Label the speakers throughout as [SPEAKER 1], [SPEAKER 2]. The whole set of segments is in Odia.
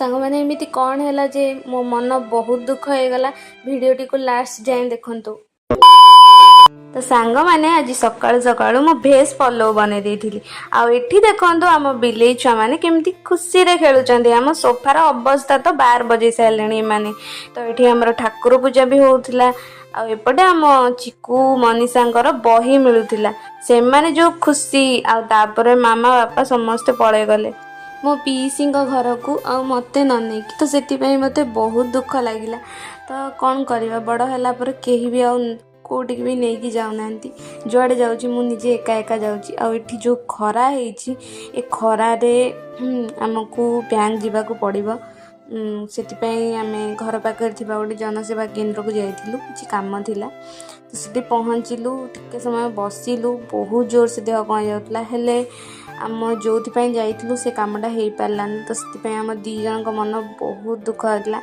[SPEAKER 1] ସାଙ୍ଗମାନେ, ଏମିତି କ'ଣ ହେଲା ଯେ ମୋ ମନ ବହୁତ ଦୁଃଖ ହେଇଗଲା, ଭିଡ଼ିଓଟିକୁ ଲାଷ୍ଟ ଯାଏଁ ଦେଖନ୍ତୁ। ତ ସାଙ୍ଗମାନେ, ଆଜି ସକାଳୁ ସକାଳୁ ମୁଁ ଭେଜ୍ ପଲଉ ବନେଇ ଦେଇଥିଲି। ଆଉ ଏଠି ଦେଖନ୍ତୁ, ଆମ ବିଲେଇ ଛୁଆମାନେ କେମିତି ଖୁସିରେ ଖେଳୁଛନ୍ତି। ଆମ ସୋଫାର ଅବସ୍ଥା ତ ବାର ବଜେଇ ସାରିଲେଣି ଏମାନେ। ତ ଏଠି ଆମର ଠାକୁର ପୂଜା ବି ହଉଥିଲା ଆଉ ଏପଟେ ଆମ ଚିକୁ ମନୀଷାଙ୍କର ବହି ମିଳୁଥିଲା। ସେମାନେ ଯୋଉ ଖୁସି! ଆଉ ତାପରେ ମାମା ବାପା ସମସ୍ତେ ପଳେଇ ଗଲେ ମୋ ପିଇସିଙ୍କ ଘରକୁ ଆଉ ମୋତେ ନ ନେଇକି। ତ ସେଥିପାଇଁ ମୋତେ ବହୁତ ଦୁଃଖ ଲାଗିଲା। ତ କ'ଣ କରିବା, ବଡ଼ ହେଲା ପରେ କେହି ବି ଆଉ କେଉଁଠିକି ବି ନେଇକି ଯାଉନାହାନ୍ତି। ଯୁଆଡ଼େ ଯାଉଛି, ମୁଁ ନିଜେ ଏକା ଏକା ଯାଉଛି। ଆଉ ଏଠି ଯେଉଁ ଖରା ହେଇଛି, ଏ ଖରାରେ ଆମକୁ ବ୍ୟାଙ୍କ ଯିବାକୁ ପଡ଼ିବ। ସେଥିପାଇଁ ଆମେ ଘର ପାଖରେ ଥିବା ଗୋଟେ ଜନସେବା କେନ୍ଦ୍ରକୁ ଯାଇଥିଲୁ, କିଛି କାମ ଥିଲା। ତ ସେଠି ପହଞ୍ଚିଲୁ, ଟିକେ ସମୟ ବସିଲୁ। ବହୁତ ଜୋରସେ ଦେହ କ'ଣ ଯାଉଥିଲା। ହେଲେ ଆମ ଯେଉଁଥିପାଇଁ ଯାଇଥିଲୁ, ସେ କାମଟା ହେଇପାରିଲାନି। ତ ସେଥିପାଇଁ ଆମ ଦୁଇ ଜଣଙ୍କ ମନ ବହୁତ ଦୁଃଖ ହେଇଥିଲା,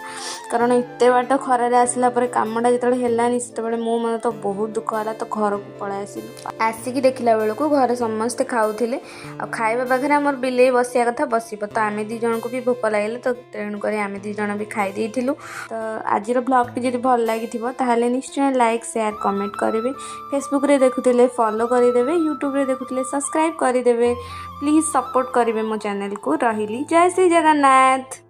[SPEAKER 1] କାରଣ ଏତେ ବାଟ ଖରାରେ ଆସିଲା ପରେ କାମଟା ଯେତେବେଳେ ହେଲାନି, ସେତେବେଳେ ମୋ ମନ ତ ବହୁତ ଦୁଃଖ ହେଲା। ତ ଘରକୁ ପଳେଇ ଆସିଲୁ। ଆସିକି ଦେଖିଲା ବେଳକୁ ଘରେ ସମସ୍ତେ ଖାଉଥିଲେ ଆଉ ଖାଇବା ପାଖରେ ଆମର ବିଲେଇ ବସିବା କଥା ବସିବ। ତ ଆମେ ଦୁଇ ଜଣଙ୍କୁ ବି ଭୋକ ଲାଗିଲା, ତ ତେଣୁକରି ଆମେ ଦୁଇ ଜଣ ବି ଖାଇ ଦେଇଥିଲୁ। ତ ଆଜିର ବ୍ଲଗ୍ଟି ଯଦି ଭଲ ଲାଗିଥିବ, ତାହେଲେ ନିଶ୍ଚୟ ଲାଇକ୍, ସେୟାର, କମେଣ୍ଟ କରିବେ। ଫେସବୁକ୍ରେ ଦେଖୁଥିଲେ ଫଲୋ କରିଦେବେ, ୟୁଟ୍ୟୁବ୍ରେ ଦେଖୁଥିଲେ ସବସ୍କ୍ରାଇବ୍ କରିଦେବେ। ପ୍ଲିଜ୍ ସପୋର୍ଟ କରିବେ ମୋ ଚ୍ୟାନେଲକୁ। ରହିଲି, ଜୟ ଶ୍ରୀ ଜଗନ୍ନାଥ।